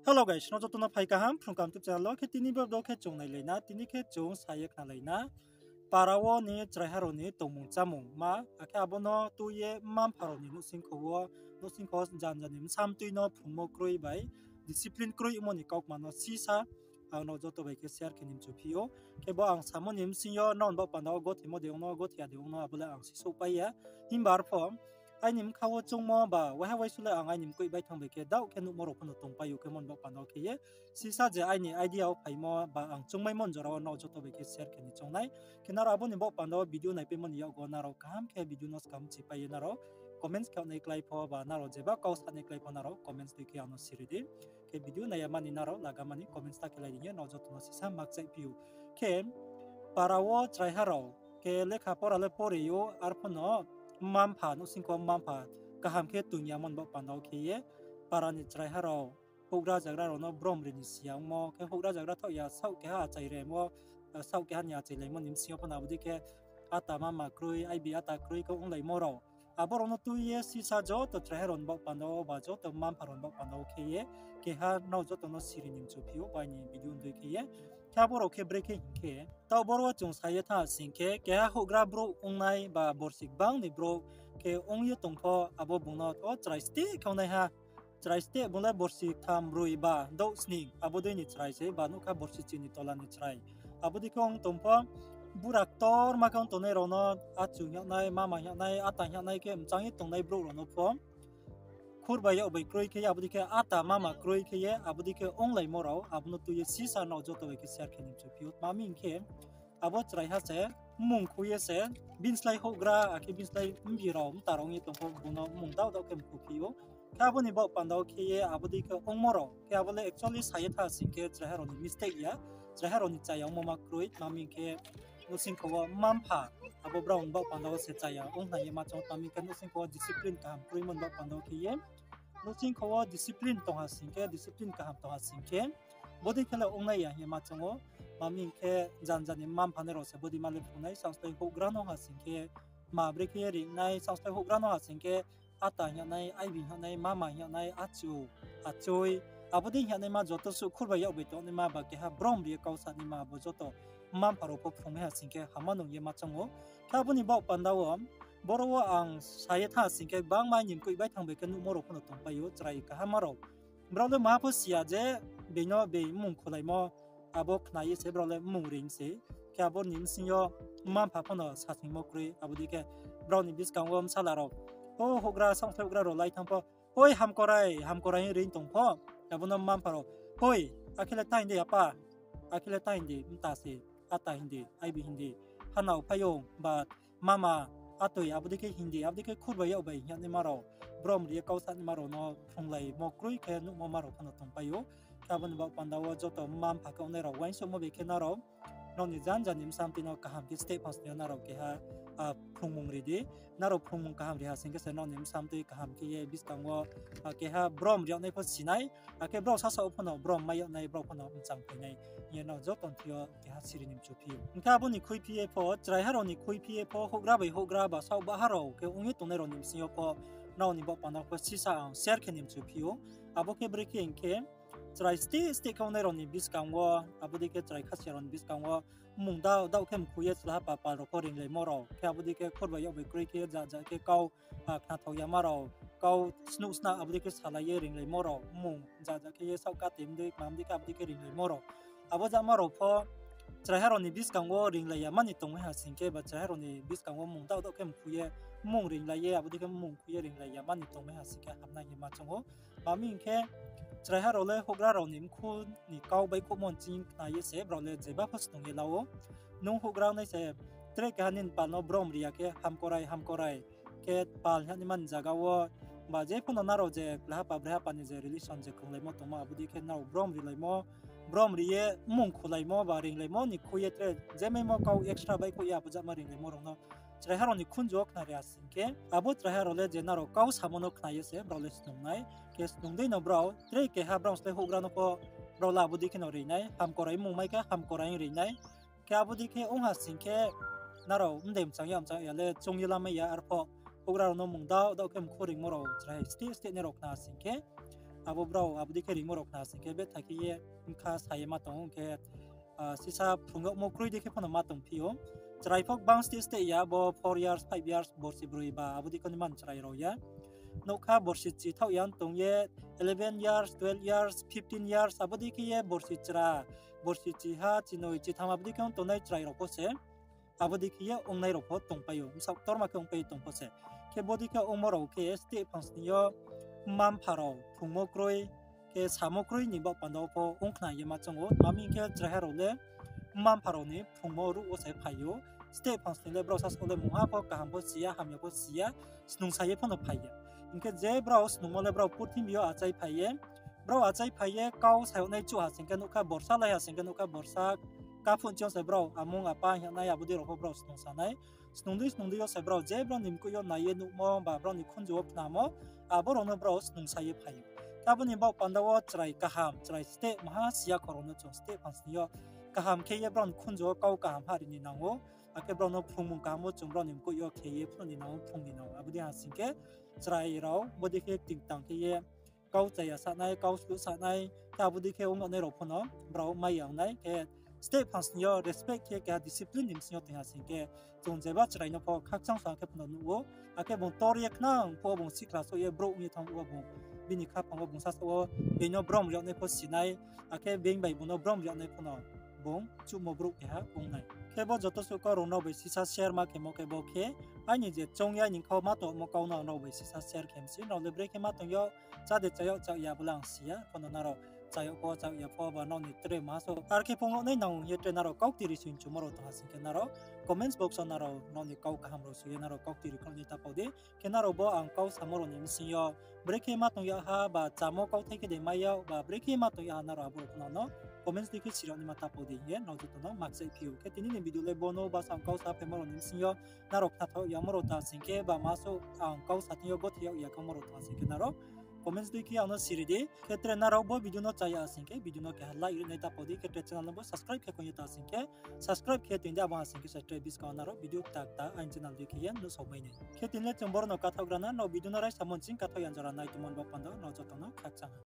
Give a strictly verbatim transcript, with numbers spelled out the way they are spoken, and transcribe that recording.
Hello guys, no joto no phai kaham Phrung Kaham YouTube channel wo. Khe tini bo do khe chung nailai na, tini khe chung sa ye khnalai na para wo ni chraiha rao ni tongmung chámung ma, akhe abo no tui ye mma-mpha rao ni nouhsingkho wo, nouhsingkho janja ni bsa mtui no phrungmo kroi bai discipline kroi ongmo ni kaukma no sisa ang no joto bai khe share khe ni mchu phi ou. Khe bo ang samo ni bsing yo nrao ni baoh panda wo gothimo de ong no, gothi ya de ong no, abo le ang sisouhpai ya. Himba arpho aini bkha wo choungmo ba waiha waisule ang aini mkoih baithang bai khe daoh khe nuhmo rao pho no tongpai ou. Khe mo ni baoh panda wo khe ye sisa je aini idea wo phaimo ba ang choungmaimo ni jora wo nrao joto bai khe share khe ni choung nai. Khe nrao abo ni baoh panda wo video naipaimo ni yakgo nrao kaham khe video no skang chipai ye nrao comments khe nai klái pho ba nrao jeba kau sa nai klái pho nrao comments dei khe ang no siri di. Khe video nai ya mani nrao laga mani comments ta khe lai di hing ye nrao joto no sisa makchaih phi ou. Khe para wo chraiha rao khe lekha pora le pore ou, arpho no mma-mpha, nouhsingkho mma-mpha kaham khe toing ya mo ni baoh panda wo khe ye para ni chraiha rao houhgra zagra rao no brom ri ni si ya ongmo, khe houhgra zagra thaoh ya saoh keha achai remo, saoh keha ni achailaimo ni bsing yo pho no abo dei khe ata mama kroi, aibi ata kroi khe onglaimo rao. Abo rao no tui ye sisa joto chraiha rao ni baoh panda wo ba joto mma-mpha rao ni baoh panda wo khe ye keha nrao joto no siri ni mchu phi ou bai ni video dei khe ye. Khe abo rao khe brekhe hing khe, taoh boro wo chung sa ye thanng sing khe, keha houhgra brouh ongnai ba borsi gbang ni brouh khe ong ye tong pho, abo bung no o chrai steh khe ongnaiha, chrai steh bung le borsi tham broi ba douh sning abo dei ni chrai se, ba nuhkha borsi chini tola ni chrai. Abo dei khe ong tong pho, bura ktorma khe ong tongnai rao no achu hing yagnai, mama hing yagnai, ata hing yagnai khe mchang ye tongnai brouh rao no pho khur bai yak bai kroi khe ye, abo dei khe ata mama kroi khe ye, abo dei khe onglaimo rao, abo no tui ye sisa nrao joto bai khe share khe ni mchu phi ou. Tma hing khe, abo chraiha se mmung khui ye se, bini slái houhgra, akhe bini slái mbi rao, mta rao ong ye tong pho, bung no mmung daoh daoh khe mkhu phi ou. Khe abo ni baoh panda wo khe ye, abo dei khe ongmo rao, khe abo le actually sa ye thanng sing khe, chraiha rao ni mistake ya, chraiha rao ni chaya ongmo ma kroi, tma hing khe, nouhsingkho wo mma-mpha, abo brao ni baoh panda wo se chaya ong nai ye ma choung, tma hing khe nouhsingkho wo discipline kaham kroimo ni baoh panda wo khe ye, nouhsingkho wo discipline tong ha sing khe, discipline kaham tong ha sing khe, bodei khe le ong nai ya hing ye ma choung ou. Tma hing khe janja ni mma-mpha nai rao se bodei ma le phrung nai, saoh slái houhgra no ha sing khe, ma brekhe ye ri nai, saoh slái houhgra no ha sing khe, ata hing yagnai, aibi hing yagnai, mama hing yagnai, achu, achoi, abo dei hing yagnaima joto suh khur bai yak bai tongnaima ba keha brom ri ye kau sanaima abo joto mma-mpha rao pho phrung nai ha sing khe hama nung ye ma choung ou. Khe abo ni baoh panda wo, boro wo ang sa ye thanng sing khe, gbangma aini mkoih baithang bai khe nuhmo rao pho no tongpai ou, chrai kaham rao. Brao le maha pho si ya je, being no being mmung khulaimo, abo khna ye se brao le mmung reing se. Khe abo ni bsing yo mma-mpha pho no sasingmo kroi, abo dei khe brao ni buskang wo bsala rao, o houhgra, saoh slái houhgra rao lai thanng pho, oi hamkorai, hamkorai hing reing tong pho, abo no mma-mpha rao, hoi, akhe le ta hing di apa, akhe le ta hing di, mta se, ata hing di, aibi hing di, hanao phai ou, ba mama, atoi, abo dei khe hing di, abo dei khe khur bai yak bai hing yagnaima rao, brom ri ye kau sanaima rao no phrunglaimo kroi khe nuhmo ma rao pho no tongpai ou. Khe abo ni baoh panda wo joto mma-mpha khe ongnai rao uaingsouhmo bai khe nrao, nrao ni janja ni bsa mtoi no kaham khe steh phang sning yo nrao keha, a, phrungmung ri di. Nrao phrungmung kaham ri ha sing khe se nrao ni bsa mtoi kaham khe ye buskang wo, a, keha brom ri yagnai pho si nai, akhe brao sasaoh pho no brom mai yagnai, brao pho no mchang phai nai hing ye nrao joto ni thing yo keha siri ni mchu phi ou. Hing khe abo ni khuiphi ye pho, chraiha rao ni khuiphi ye pho, houhgra bai houhgra ba saoh baha rao khe ong ye tongnai rao ni bsing yo pho, nrao ni baoh panda pho sisa ang share khe ni mchu phi ou. Abo khe brekhe hing khe, chrai steh steh khe ongnai rao ni buskang wo, abo dei khe chrai khasiya rao ni buskang wo, mmung daoh daoh khe mkhu ye chlaha pal rao pho reinglaimo rao, khe abo dei khe khur bai yak bai kroi khe ye ja ja khe kau, a, khnathaoh yama rao, kau snuh sna abo dei khe salai ye reinglaimo rao, mmung ja ja khe ye saoh kate mdei kma mdei khe abo dei khe reinglaimo rao. Abo jama rao pho chraiha rao ni buskang wo reinglai ya mani tongmai ha sing khe, ba chraiha rao ni buskang wo mmung daoh daoh khe mkhu ye, mmung reinglai ye, abo dei khe mmung khui ye reinglai ya mani tongmai ha sing khe hamnai hing ye ma choung ou. Tma hing khe, chraiha rao le houhgra rao ni mkhu ni kau baihkhouhmo nching khna ye se brao le jeba pho snung ye la ou. Nung houhgra nai se, tre keha nini pal no brom ri ya khe, hamkorai, hamkorai khe pal hing yagnaima ni zaga wo, ba je pho no nrao je klahapa brehapa ni je relation je krunglaimo tongmo, abo dei khe nrao brom rilaimo, brom ri ye mmung khulaimo ba reinglaimo ni khui ye tre je maimo kau extra baihkhouh ye abo jama reinglaimo rao no chraiha rao ni khunju wo khnari ha sing khe, abo chraiha rao le je nrao kau samo no khna ye se brao le snung nai. Khe snung dei no brao tre keha brao slái houhgra no pho brao le abo dei khe no rei nai, hamkorai mmung mai khe hamkorai ong rei nai. Khe abo dei khe ong ha sing khe, nrao mdei mchang ya mchang ya le choung ye lamai ya, arpho houhgra rao no mmung daoh daoh khe mkhu reingmo rao chrai steh steh nai rao khna ha sing khe, abo brao abo dei khe rimo rao khna sing khe betha khe ye bkha sa ye ma tong ou, hing khe sisa phrung yagmo kroi dei khe pho no ma tongphi ou. Chrai pho gbang stage stage ya bo four years, five years, borsi broi ba abo dei khe ni man chrai rao ya. Nougkha borsi chi thaoh ya tong ye eleven years, twelve years, fifteen years, abo dei khe ye borsi chra, borsi chi ha, chinoi, chitham abo dei khe ong tongnai chrai rao pho se. Abo dei khe ye ongnai rao pho tongpai ou, bsaoh ktorma khe ongpai tong pho se. Khe bo dei khe ongmo rao khe stage phangsni yo mma-mpha rao phrungmo kroi, khe samo kroi ni baoh panda wo pho ong khna ye ma choung ou. Tma hing khe chraiha rao le mma-mpha rao ni phrungmo ruh wo se phai ou. Stage phangsni le brao sasaoh le mungha pho kaham pho si ya, hamya pho si ya, snungsa ye pho no phai ya. Hing khe je brao snungmo le brao purthimbi yo achai phai ye, brao achai phai ye kau sa yag nai chuh ha sing khe nougkha, borsa lai ha sing khe nougkha, borsa kaphuh chiyong se brao amung apa hing yag nai abo dei rao pho brao snungsa nai. Snung dei snung dei yo se brao je brao ni mkoih yo nai ye nuhmo ba brao ni khunju wo khnamo, abo rao no brao snungsa ye phai ou. Khe abo ni baoh panda wo chrai kaham, chrai stage maha si ya kho rao no chung stage phangsni yo kaham khe ye brao ni khunju wo kau kaham ha ri ni nang ou. Akhe brao no phrungmung kaham wo chung brao ni mkoih yo khe ye phnuh ni nang ou, phrung ni nang ou. Abo dei ha sing khe chrai rao bo dei khe tingtang khe ye kau chaya sa nai, kau sluh sa nai, khe abo dei khe ong yag nai rao pho no brao mai ya ong nai. Khe stage phangsni yo respect khe keha discipline ni bsing yo tong ha sing khe, chung jeba chrai no pho khakchang sa khe pho no nuh ou. Akhe bung tor ye khnang pho bung sikhla souh ye brouh ong ye thanng ou, bung bini khaphang wo bung sasaoh wo being no brom ri yag nai pho si nai, akhe being bai bung no brom ri yag nai pho no bung chuhmo brouh keha ong nai. Khe bo joto suh kau rao nrao bai sisa share ma khemo khe bo khe aini je choung ya ni kha ma tongmo kau no nrao bai sisa share khe mi se. Nrao le brekhe ma tong yag, chá de chá yag, chá ya bo le ang si ya, pho no nrao chá yag pho, chá ya pho ba nrao ni tre ma souh ar khe phung yag nai nang ye tre nrao kaukti ri soi chumo rao tong ha sing khe nrao comments box wo nrao nrao ni kau kaham rao soi ye nrao kaukti ri khna ni ta pau di. Khe nrao bo ang kau samo rao ni bsing yo brekhe ma tong yag ha ba chámo kauthai khe de mai yag ba brekhe ma tong yag ha nrao abo rao pho no comments dei khe si rao ni ma ta pau di hing ye nrao joto no makchaih phi ou. Khe tini ni video le bo no bsa ang kau sa phaimo rao ni bsing yo nrao khnathaoh yamo rao tong ha sing khe ba ma souh ang kau sa thing yo gothe yag ya khamo rao tong ha sing khe nrao comments dei khe ang no siri di. Khe tre nrao bo video no chá ya sing khe video no keha like ri nai ta pau di, khe tre channel no bo subscribe khe kong ye ta sing khe subscribe khe tong di, abo ha sing khe se tre buskang wo nrao video kta kta aini channel dei khe ye nuhsao mai nai. Khe tini le chung boro no kathaoh gra na, nrao video no raisa mo ching kathaoh ya jora nai tongmo ni baoh panda nrao joto no khakchang ha.